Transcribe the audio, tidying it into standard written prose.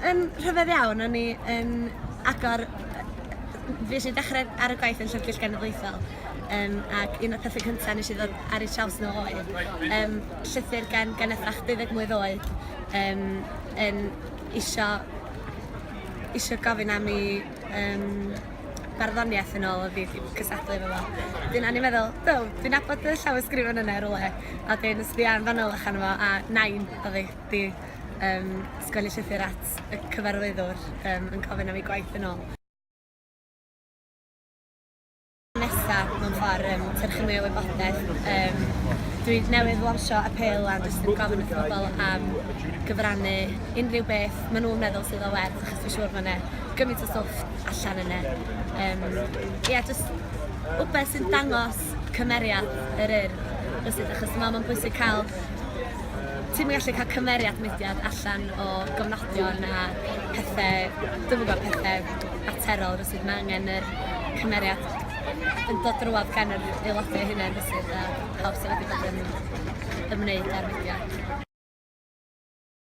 Yn rhyfedd iawn, o'n i yn agor... Fues i'n dechrau ar y gwaith yn Llyfrgell Genedlaethol, ac un o'r pethau cyntaf nes i ddod ar eu traws nhw oedd llythyr gan geneth fach 12 mlwydd oed yn isio gofyn am ei barddoniaeth yn ôl, oedd hi 'di cystadlu efo fo. Wedyn o'n i'n meddwl, "Duw, dwi'n nabod y llawysgrifen yna rywle." A wedyn sbio yn fanylach arno fo, a nain oedd hi 'di sgwennu llythyr at y cyfarwyddwr yn gofyn am ei gwaith yn ôl. Nesa mewn ffordd, tyrchu mwy o wybodaeth. Dwi newydd lansio apêl a jyst yn gofyn wrth bobl am gyfrannu unrhyw beth maen nhw'n meddwl sydd o werth, achos dwi'n siŵr mae yna gymaint o stwff allan yna. Ia, jyst wbeth sy'n dangos cymeriad yr Urdd, rywsut, achos dwi'n meddwl mae'n bwysig cael, ti'm yn gallu cael cymeriad mudiad allan o gofnodion a pethau, dwi'm yn gwybod, pethau materol rywsut, mae angen yr cymeriad yn dod drwodd gan yr aelodau eu hunain rywsut a pawb sydd wedi bod yn ymwneud â'r mudiad.